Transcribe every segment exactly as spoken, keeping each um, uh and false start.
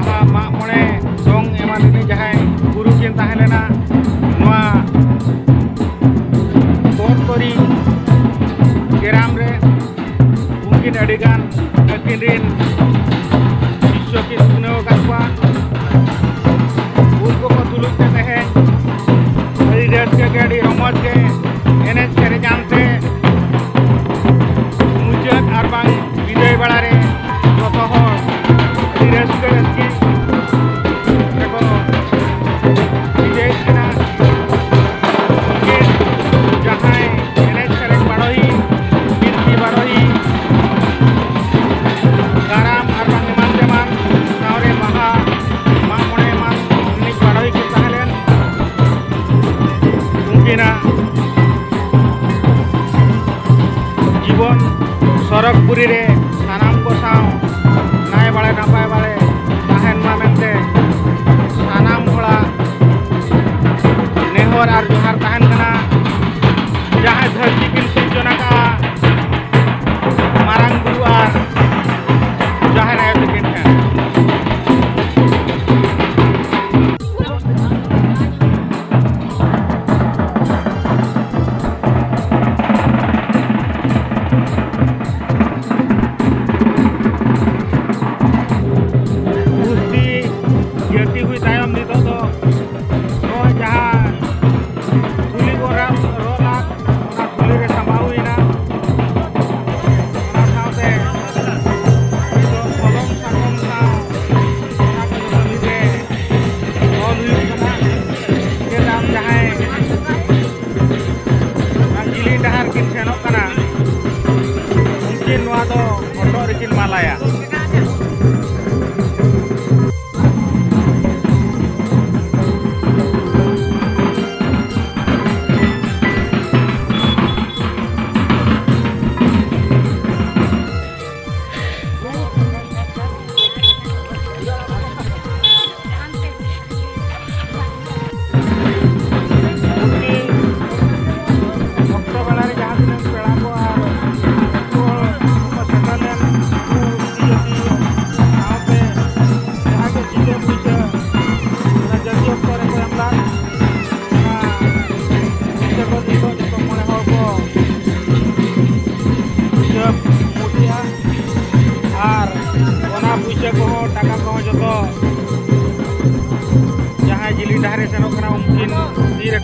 ᱵᱟᱦᱟ, ᱢᱟᱜ ᱢᱚᱬᱮ, ᱫᱚᱝ ᱮᱢᱟᱱ ᱨᱤᱱᱤᱡ ᱡᱟᱦᱟᱸᱭ ᱜᱩᱨᱩ ᱠᱤᱱ ᱛᱟᱦᱮᱸ ᱞᱮᱱᱟ ᱱᱚᱣᱟ ᱯᱚᱨᱛᱚᱨᱤ ᱜᱮᱨᱟᱢ ᱨᱮ, ᱩᱱᱠᱤᱱ ᱟᱹᱰᱤ ᱜᱟᱱ ᱟᱹᱠᱤᱱ ᱨᱤᱱ ᱥᱤᱥᱭᱚ ᱠᱤᱱ ᱩᱛᱱᱟᱹᱣ ᱟᱠᱟᱫ ᱠᱚᱣᱟ᱾ ᱩᱱᱠᱩ ᱠᱚ ᱛᱩᱞᱩᱡ ᱛᱮ ᱛᱮᱦᱮᱧ ᱟᱹᱰᱤ ᱨᱟᱹᱥᱠᱟᱹ ᱜᱮ, ᱟᱹᱰᱤ ᱨᱚᱢᱚᱡᱽ ᱜᱮ ᱮᱱᱮᱡ ᱥᱮᱨᱮᱧ ᱟᱱᱛᱮ ᱢᱩᱪᱟᱹᱫ ᱟᱨ ᱵᱟᱝ ᱵᱤᱫᱟᱹᱭ ᱵᱮᱲᱟ ᱨᱮ ᱡᱚᱛᱚ ᱦᱚᱲ ᱟᱹᱰᱤ ᱨᱟᱹᱥᱠᱟᱹ ᱨᱟᱹᱥᱠᱤ ᱨᱮᱠᱚ ᱵᱤᱫᱟᱹᱭᱮᱫ ᱠᱟᱱᱟ᱾ ᱩᱱᱠᱤᱱ ᱡᱟᱦᱟᱸᱭ ᱮᱱᱮᱡ ᱥᱮᱨᱮᱧ ᱵᱟᱰᱚᱦᱤ, ᱵᱤᱱᱛᱤ ᱵᱟᱰᱚᱦᱤ, ᱠᱟᱨᱟᱢ ᱟᱨ ᱵᱟᱝ ᱮᱢᱟᱱ ᱛᱮᱢᱟᱱ ᱥᱟᱶᱨᱮ ᱵᱟᱦᱟ, ᱢᱟᱜ ᱢᱚᱬᱮ ᱮᱢᱟᱱ ᱨᱤᱱᱤᱡ ᱵᱟᱰᱚᱦᱤ ᱠᱤᱱ ᱛᱟᱦᱮᱸ ᱞᱮᱱ, ᱩᱱᱠᱤᱱᱟᱜ ᱡᱤᱵᱚᱱ ᱥᱚᱨᱚᱜᱽᱯᱩᱨᱤ ᱨᱮ ᱥᱟᱱᱟᱢ ᱠᱚ ᱥᱟᱶ ᱱᱟᱭ ᱵᱟᱲᱮ ᱱᱟᱯᱟᱭ ᱵᱟᱲᱮ ᱛᱟᱦᱮᱱ ᱢᱟ ᱢᱮᱱᱛᱮ ᱥᱟᱱᱟᱢ ᱦᱚᱲᱟᱜ ᱱᱮᱦᱚᱨ ᱟᱨ ᱡᱚᱦᱟᱨ ᱛᱟᱦᱮᱱ ᱠᱟᱱᱟ᱾ ᱡᱟᱦᱟᱸᱭ ᱫᱷᱟᱹᱨᱛᱤ ᱠᱤᱱ ᱥᱤᱨᱡᱚᱱ ᱟᱠᱟᱫᱼᱟ, ᱢᱟᱨᱟᱝ ᱵᱩᱨᱩ ᱟᱨ ᱡᱟᱦᱮᱨ ᱟᱭᱳ ᱛᱟᱹᱠᱤᱱ ᱴᱷᱮᱱ᱾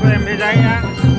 ᱠᱚ ᱮᱢ ᱵᱷᱮᱡᱟᱭᱮᱫᱼᱟ᱾